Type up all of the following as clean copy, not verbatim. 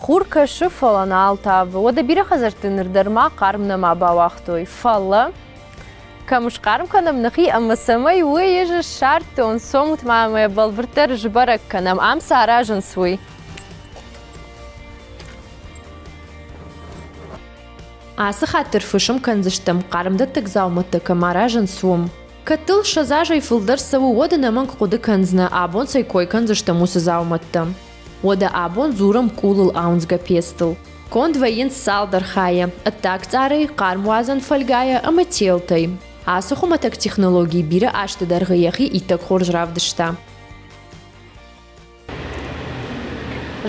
Хур кӕсы, фӕлӕ нал тавы. Уӕдӕ бирӕ хӕдзӕртты ныр дӕр ма хъарм нӕма бауагътой. Фӕлӕ кӕм схъарм кӕнӕм нӕхи ӕмӕ цӕмӕй уый ӕз ссардтон, цомут ма ӕмӕ бӕлвырддӕр сбӕрӕг кӕнӕм, ам цы аразынц, уый. Ацы хатт ӕрфысым кӕндзыстӕм, хъармдӕттӕг дзаумӕттӕ кӕм аразынц, уым. Кӕд дыл 20 азӕй фылдӕр цӕуы, уӕд ӕнӕмӕнг хъуыды кӕндзынӕ, абон цӕй кой кӕндзыстӕм, уыцы дзаумӕттӕ. Уӕдӕ абон дзурӕм къулыл ауындзгӕ пецтыл. Конд вӕййынц цалдӕр хайӕ, ӕддаг цъарӕй, хъармуадзӕн фольгайӕ ӕмӕ телтӕй. Ацы хуымӕтӕг технологи бирӕ азты дӕргъы йӕхи иттӕг хорз равдыста.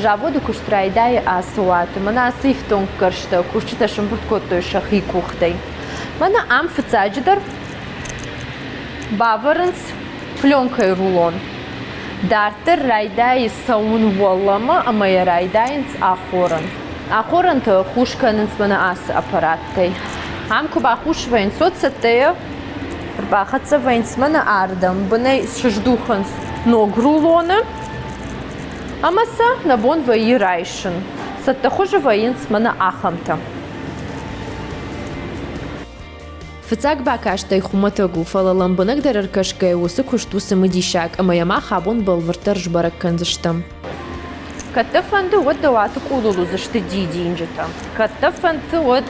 Заводы куыст райдайы ацы уаты. Мӕнӕ ацы ифтонггӕрзтӕ кусджытӕ сӕмбырд кодтой сӕхи къухтӕй. Мӕнӕ ам фыццаджыдӕр бавӕрынц пленкӕйы рулон. Дарддӕр райдайы цӕуын уӕлӕмӕ ӕмӕ йӕ райдайынц ахорын. Ахорӕнтӕ хус кӕнынц мӕнӕ ацы аппараттӕй. Ам куы бахус вӕййынц, уӕд цӕттӕйӕ ӕрбахӕццӕ вӕййынц мӕнӕ ардӕм, бынӕй сыздухынц ног рулоны ӕмӕ сӕ нӕ бон вӕййы райсын. Цӕттӕ хуызы вӕййынц мӕнӕ ахӕмтӕ. Фыццаг бакастӕй хуымӕтӕг у, фӕлӕ лӕмбынӕгдӕр ӕркӕсгӕйӕ уыцы куыст у цымыдисаг ӕмӕ йӕ мах абон бӕлвырддӕр сбӕрӕг кӕндзыстӕм. Кӕд дӕ фӕнды, уӕд дӕ уаты къулыл уыдзысты дидинджытӕ. Кӕд дӕ фӕнды, уӕд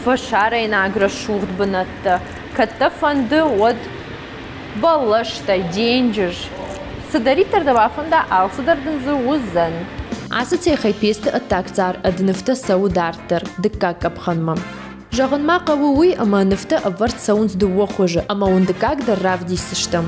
фӕсарӕйнаг рӕсугъд бынӕттӕ. Кӕд дӕ фӕнды, уӕд бӕлӕстӕ, денджыз. Цыдӕриддӕр дӕ бафӕнда, алцыдӕр дын дзы уыдзӕн. Ацы цехӕй пецты ӕддаг цар ӕд нывтӕ цӕуы дарддӕр, дыккаг къӕпхӕнмӕ. Зӕгъын ма хъӕуы уый, ӕмӕ нывтӕ ӕвӕрд цӕуынц дыууӕ хуызы ӕмӕ уын дыккаг дӕр равдисдзыстӕм.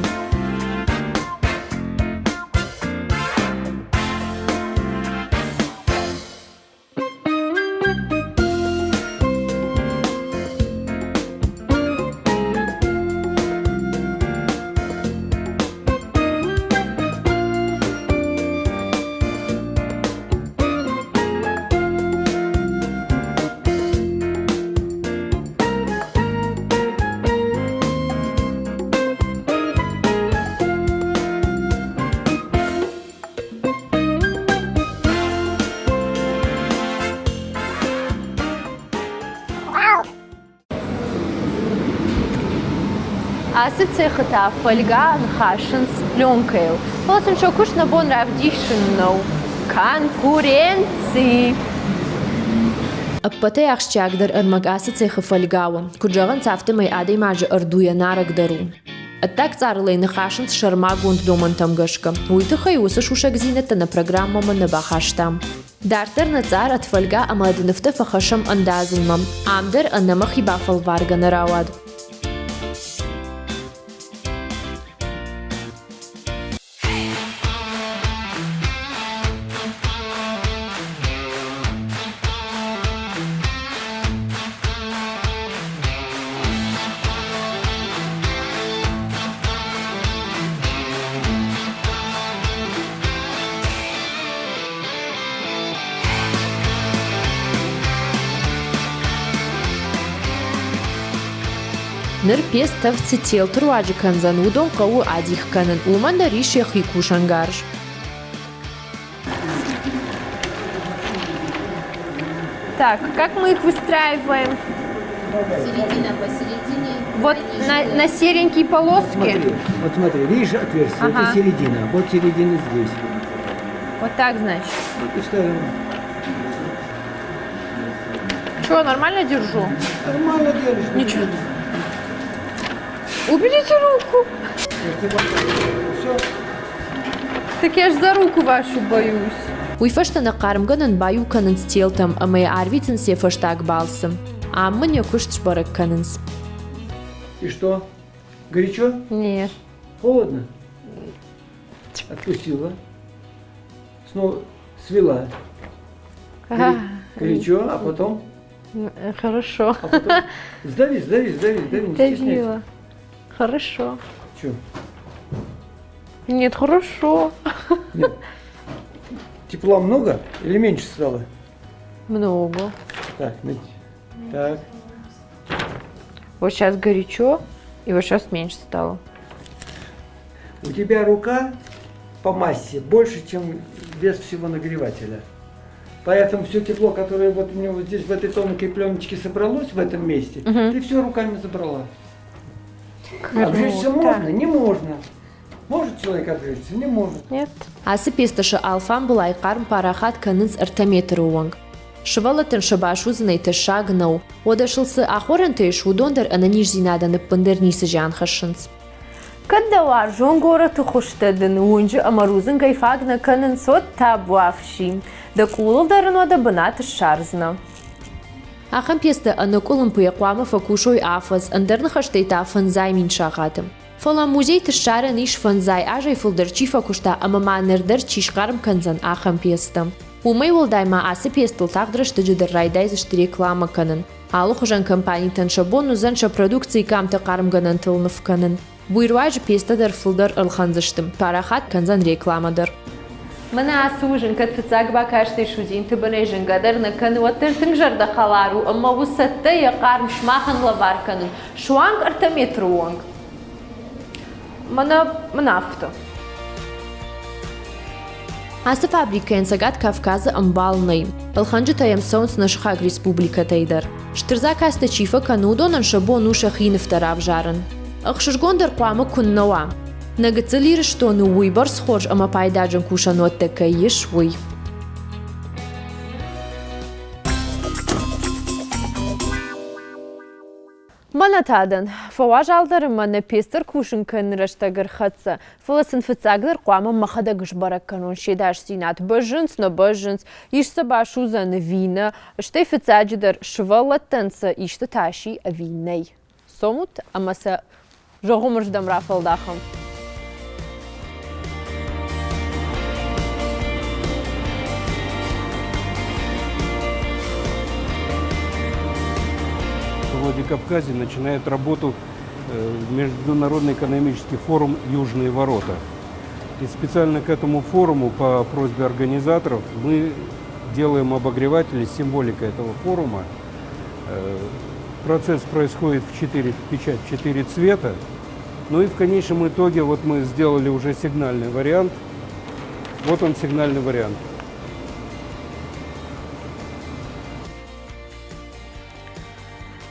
Ацы цехы та фольга ныхасынц пленкӕйыл. Фӕлӕ сын сӕ куыст нӕ бон равдисын нӕу. Конкуренци! Ӕппӕтӕй ахсджиагдӕр ӕрмӕг ацы цехы фольга у. Куыд зӕгъынц, афтӕмӕй адӕймаджы ӕрдуйӕ нарӕгдӕр у. Ӕддаг цъарыл ӕй ныхасынц сӕрмагонд домӕнтӕм гӕсгӕ. Уый тыххӕй уыцы сусӕгдзинӕдтӕ нӕ программӕмӕ нӕ бахастам. Дарддӕр нӕ цъар ӕдфӕлгӕ ӕмӕ ӕднывтӕ фӕхӕссӕм ӕндадзынмӕ. Ам дӕр ӕнӕмӕхи бафӕлваргӕ нӕ рауад. Ныр пец тӕвд цы телты руаджы кӕндзӕн, уыдон хъӕуы адих кӕнын, уымӕн дӕр ис йӕхи кусӕнгарз. Так, как мы их выстраиваем? Середина посередине. Вот на серенькие полоски? Смотри, вот смотри, видишь отверстие? Ага. Это середина. Вот середина здесь. Вот так, значит. Вот и ставим. Что, нормально держу? Нормально держишь. Ничего. Уберите руку. Все. Так я ж за руку вашу боюсь. Уый фӕстӕ нӕ хъармгӕнӕн баиу кӕнынц телтӕм ӕмӕ йӕ арвитынц йӕ фӕстаг балцы. Ам мын йӕ куыст сбӕрӕг кӕнынц. И что? Горячо? Нет. Холодно? Отпустила. Снова свела. Горячо, а потом? Хорошо. А потом... Сдави, сдави, сдави, сдави, не стесняйся. Хорошо. Че? Нет, хорошо. Нет. Тепла много или меньше стало? Много. Так, так. Вот сейчас горячо, и вот сейчас меньше стало. У тебя рука по массе больше, чем вес всего нагревателя. Поэтому все тепло, которое вот у меня вот здесь в этой тонкой пленочке собралось в этом месте, ты все руками забрала. Обжечься можно? Не можно. Может человек обжечься? Не может. Нет. Ацы пестышы алфамбылай хъарм парахат кӕнынц ӕртӕ метры онг. Сывӕллӕттӕн сӕ басудзынӕй тӕссаг нӕу. Уӕдӕ сыл цы ахорӕнтӕ ис, уыдон дӕр ӕнӕниздзинадӕн ӕппындӕр ницы зиан хӕссынц. Кӕд дӕ уарзон горӕты хуызтӕ дын уынджы ӕмӕ рудзынгӕй фаг нӕ кӕнынц, уӕд табуафси. Дӕ къулыл дӕр ын уӕдӕ бынат ссардзынӕ. Ахӕм пьесӕтӕ ӕнӕкъуылымпыйӕ хъуамӕ фӕкусой афӕдз, ӕндӕр ныхӕстӕй та фӕндзай мин сахаты. Фӕлӕ музейты ссарӕн ис фӕндзай азӕй фылдӕр чи фӕкуыста ӕмӕ ма ныр дӕр чи схъарм кӕндзӕн, ахӕм пьесӕтӕ. Уымӕй уӕлдай ма ацы пьесӕтыл тагъд рӕстӕджы дӕр райдайдзысты рекламӕ кӕнын. Алыхуызӕн компанитӕн сӕ бон уыдзӕн сӕ продукцийы къамтӕ хъармгӕнӕнтыл ныв кӕнын. Уый руаджы пьесӕтӕ дӕр фылдӕр ӕлхӕндзысты, парахат кӕндзӕн рекламӕ дӕр. Мӕнӕ ацы узын кӕд фыццаг бакастӕй судзинты бынӕй зынгӕ дӕр нӕ кӕны, уӕддӕр тынг зӕрдӕхӕлар у ӕмӕ у цӕттӕ йӕ хъарм сымахӕн лӕвар кӕнын, суанг ӕртӕ метры онг. Мӕнӕ мын афтӕ. Ацы фабрикӕйӕн Цӕгат Кавказы ӕмбал нӕй. Ӕлхӕнджытӕ йӕм цӕуынц нӕ сыхаг республикӕтӕй дӕр. Стыр заказтӕ чи фӕкӕны, уыдонӕн сӕ бон у сӕхи нывтӕ равзарын. Ӕхсызгондӕр хъуамӕ куыннӕ уа. Нӕ гыццыл Ирыстоны уыйбӕрц хорз ӕмӕ пайдаджын кусӕнуӕттӕ кӕй ис, уый. Мӕнӕ та дӕн. Фӕуазалдӕр ӕмӕ нӕ пестр кусын кӕныны рӕстӕг ӕрхӕццӕ, фӕлӕ сын фыццагдӕр хъуамӕ мӕхӕдӕг сбӕрӕг кӕнон се дасдзинад. Бӕззынц, нӕ бӕззынц, ис сӕ басудзӕн ӕви нӕ, стӕй фыццаджыдӕр сывӕллӕттӕн сӕ исты тас и ӕви нӕй. Цомут ӕмӕ сӕ зӕгъуымырздӕм рафӕлдахӕм. В Владикавказе начинает работу Международный экономический форум «Южные ворота». И специально к этому форуму по просьбе организаторов мы делаем обогреватели с символикой этого форума. Процесс происходит в 4, печать в 4 цвета. Ну и в конечном итоге вот мы сделали уже сигнальный вариант. Вот он сигнальный вариант.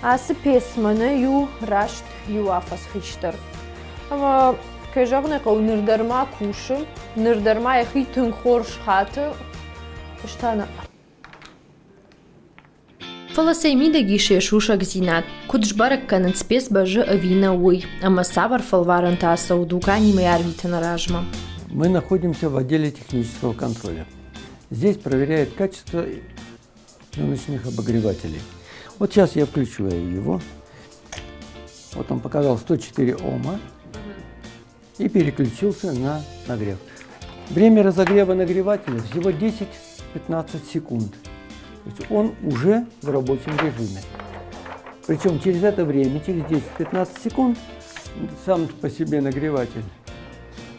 Ацы пьес мӕнӕ иу раст иу афӕдз хистӕр. Ӕмӕ, кӕй зӕгъын ӕй хъӕуы, ныр дӕр ма кусы, ныр дӕр ма йӕхи тынг хорз хаты. Ӕз та нӕ. Фӕлӕ цӕй мидӕг ис йӕ сусӕгдзинад, куыд сбӕрӕг кӕнынц пец бӕззы ӕви нӕ, уый, ӕмӕ цавӕр фӕлварӕнтӕ ацӕуы дуканимӕ арвитыны размӕ? Мы находимся в отделе технического контроля. Здесь проверяют качество пленочных обогревателей. Вот сейчас я включу его. Вот он показал 104 Ома и переключился на нагрев. Время разогрева нагревателя всего 10-15 секунд. То есть он уже в рабочем режиме. Причем через это время, через 10-15 секунд, сам по себе нагреватель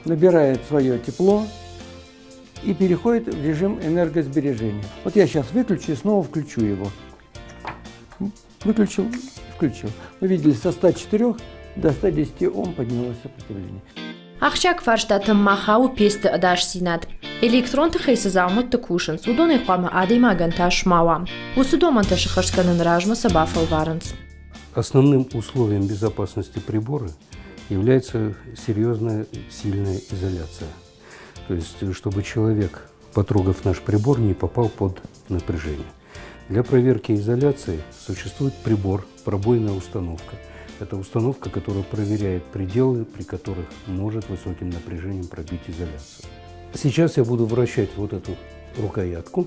набирает свое тепло и переходит в режим энергосбережения. Вот я сейчас выключу и снова включу его. Выключил, включил. Вы видели, со 104 до 110 Ом поднялось сопротивление. Ахсджиаг фарстатӕм ма хауы песты ӕдасдзинад. Электрон тыхӕй цы дзаумӕтты кусынц, уыдонӕй хъуамӕ адӕймагӕн тас ма уа. Уыцы домӕнтӕ сыххӕст кӕныны размӕ сӕ бафӕлварынц. Основным условием безопасности прибора является серьезная сильная изоляция. То есть, чтобы человек, потрогав наш прибор, не попал под напряжение. Для проверки изоляции существует прибор, пробойная установка. Это установка, которая проверяет пределы, при которых может высоким напряжением пробить изоляцию. Сейчас я буду вращать вот эту рукоятку.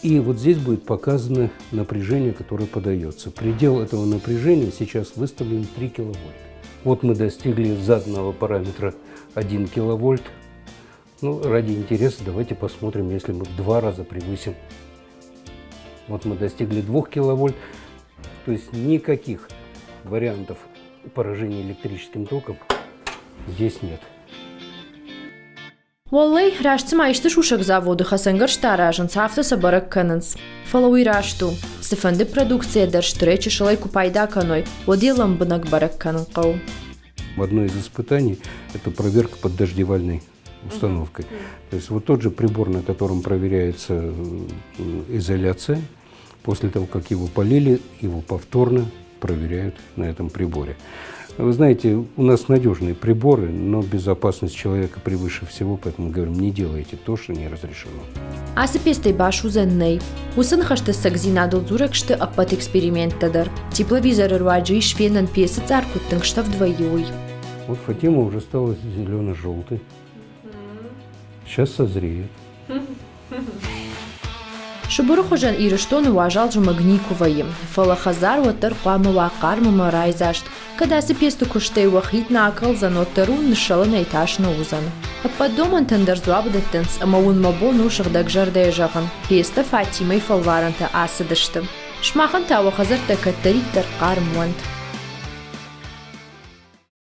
И вот здесь будет показано напряжение, которое подается. Предел этого напряжения сейчас выставлен 3 киловольта. Вот мы достигли заданного параметра 1 киловольт. Ну, ради интереса давайте посмотрим, если мы в два раза превысим. Вот мы достигли 2 киловольт. То есть никаких вариантов поражения электрическим током здесь нет. Уӕллӕй, раст цыма исты сусӕг заводы хӕцӕнгӕрзтӕ аразынц, афтӕ сӕ бӕрӕг кӕнынц. Фӕлӕ уый раст у. Цыфӕнды продукцийӕ дӕр стырӕй чысылӕй куы пайда кӕной, уӕд йӕ лӕмбынӕг бӕрӕг кӕнын хъӕуы. Одно из испытаний – это проверка под дождевальной установкой. То есть вот тот же прибор, на котором проверяется изоляция, после того, как его полили, его повторно проверяют на этом приборе. Вы знаете, у нас надежные приборы, но безопасность человека превыше всего, поэтому говорим, не делайте то, что не разрешено. Ацы пецтӕй басудзӕн нӕй. Уыцы ныхӕсты ӕцӕгдзинадыл дзурӕг сты ӕппӕт эксперименттӕ дӕр. Тепловизоры руаджы ис фенӕн пецы цъар куыд тынг стӕвд вӕййы, уый. Вот Фатима уже стала зелено-желтой. Сейчас созреет. Сыбыры хуызӕн Ирыстоны уазал зымӕг никуы вӕййы, фӕлӕ хӕдзар уӕддӕр хъуамӕ уа хъарм ӕмӕ райдзаст. Кӕд ацы пецты куыстӕй уӕ хид нӕ акӕлдзӕн, уӕддӕр уын ныссӕлынӕй тас нӕ уыдзӕн. Ӕппӕт домӕнтӕн дӕр дзуапп дӕттынц ӕмӕ уын мӕ бон у сыгъдӕг зӕрдӕйӕ зӕгъын, пецтӕ Фатимӕйы фӕлварӕнтӕ ацыдысты. Сымахӕн та уӕ хӕдзӕрттӕ кӕддӕриддӕр хъарм уӕнт.